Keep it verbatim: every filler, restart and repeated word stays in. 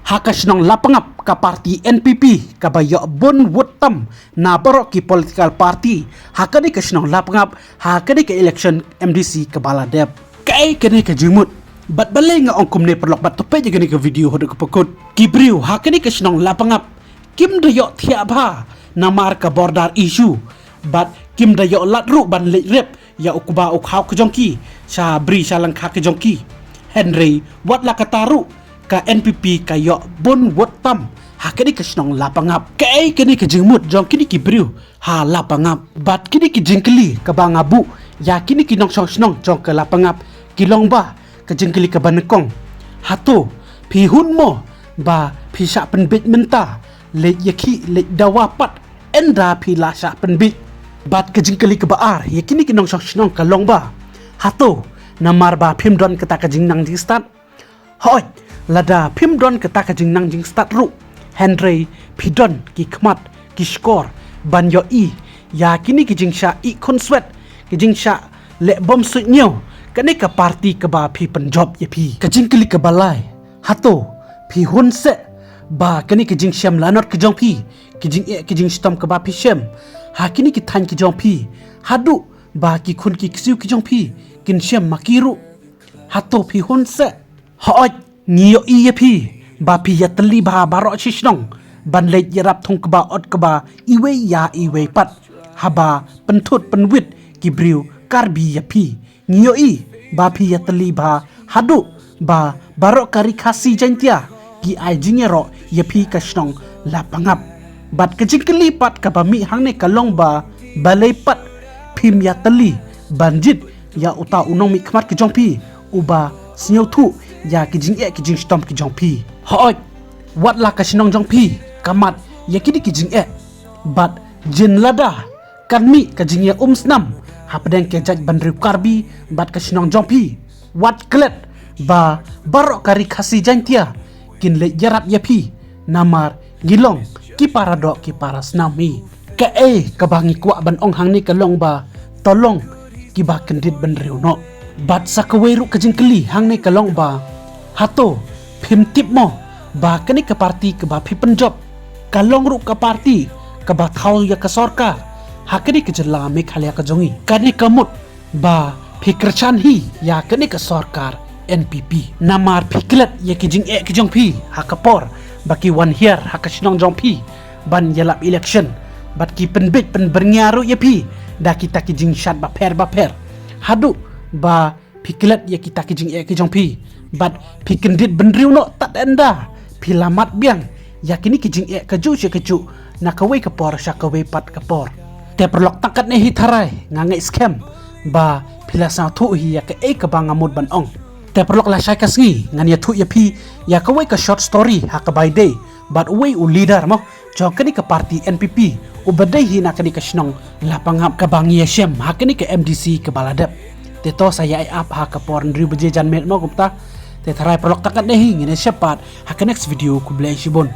Ha ka shnong Lapangap ka party N P P kaba ïoh bun vote tam na baroh ki political party ha kane ka shnong Lapangap ha kane ka election M D C kaba la dep. Kaei kane ka jingmut? Bad balei nga ong kumne paralok, bad to peit ïa kane ka video haduh ka ba kut. Ki briew ha kane ka shnong Lapangap kim da ïoh thiah bha namar ka border issue, bad kim da ïoh lad ruh ban leit rep ïa u kba u khaw ka jong ki sha bri sha lyngkha ka jong ki. Hynrei wat la kata ruh ka N P P ka ïoh bun vote tam ha kane ka shnong Lapangap. Kaei kane ka jingmut jong kine ki briew ha Lapangap? Bad kine ki jingkylli kaba nga buh ïa kine ki nongshong shnong jong ka Lapangap ki long ba, ka jingkylli kaba nyngkong, hato phi hun mo ba phi shah pynbeit mynta, leit ïakhih leit dawa pat, ynda phi la shah pynbeit? Bad ka jingkylli kaba ar ïa kine ki nongshong shnong ka long ba, hato namar ba phim don kata ka jingnang jingstad? Hooid, lada phim don kata ka jingnang jingstad ruh, hynrei phi don ki khmat ki shkor ban ïohi ïa kine ki jingshah ih khunswet, ki jingshah leh bom suitñiew, kane ka party kaba phi pynjop ïa phi. Ka jingkylli kaba lai, hato phi hun seh ba kane ka jingshem lanot ka jong phi, ki jingeh ki jingshitom kaba phi shem ha kine ki thaiñ ki jong phi, haduh ba ki khun ki ksiew ki jong phi kin shem ma ki ruh? Hato phi hun seh? Hooid, ngi ïohi ïa phi ba phi ïatylli bha baroh shi shnong ban leit ïarap thung kba ot kba iwei ïa iwei pat, haba pynthut pynwit ki briew Karbi ïa phi. Ngi ïohi ba phi ïatylli bha haduh ba baroh ka Ri Khasi Jaiñtia ki ai jingïaroh ïa phi ka shnong Lapangap. Bad ka jingkylli pat kaba mih hangne ka long ba, balei pat phim ïatylli ban jied ïa uta u nongmihkhmat ka jong phi uba sngewthuh ïa ki jingeh ki jingshitom ki jong phi? Hooid, wat la ka shnong jong phi ka mad ïa kine ki jingeh, bad jin lada kan mih ka jingïaumsnam hapdeng ka jaitbynriew Karbi bad ka shnong jong phi, wat klet ba baroh ka Ri Khasi Jaiñtia kin leit ïarap ïa phi, namar ngi long ki para doh ki para snam hi. Kaei kaba ngi kwah ban ong hangne ka long ba, to long kiba kyndit bynriew noh. Bad sa kawei ruh ka jingkylli hangne ka long ba, hato phim tip mo ba kane ka party kaba phi pynjop ka long ruh ka party kaba thaw ïa ka sorkar ha kane ka jylla Meghalaya ka jong ngi? Kane ka mut ba phi kyrshan hi ïa kane ka sorkar N P P, namar phi klet ïa ki jingeh ki jong phi ha ka por ba ki wan hiar ha ka shnong jong phi ban ïalap election, bad ki pynbeit pynbyrngia ruh ïa phi da kita ki jingshad bapher bapher, haduh ba phi klet ïa kita ki jingeh ki jong phi, bad phi kyndit bynriew noh tad ynda phi la mad biang ïa kine ki jingeh kajuh sha kajuh, na kawei ka por sha kawei pat ka por. Te paralok, tang katne hi tharai nga ngeit skhem ba phi la sngewthuh hi ïa kaei kaba nga mut ban ong. Te paralok, lashai ka sngi ngan ïathuh ïa phi ïa kawei ka short story ha kaba ïadei bad uwei u leader mo jong kane ka party N P P uba dei hi na kane ka shnong Lapangap kaba ngi ïashem ha kane ka M D C kaba la dep. Te to sa ïa ai ap ha ka por hynriew baje janmiet mo kumta. Te tharai paralok, tang katne hi, ngin ïashem pat ha ka next video. Khublei shibun.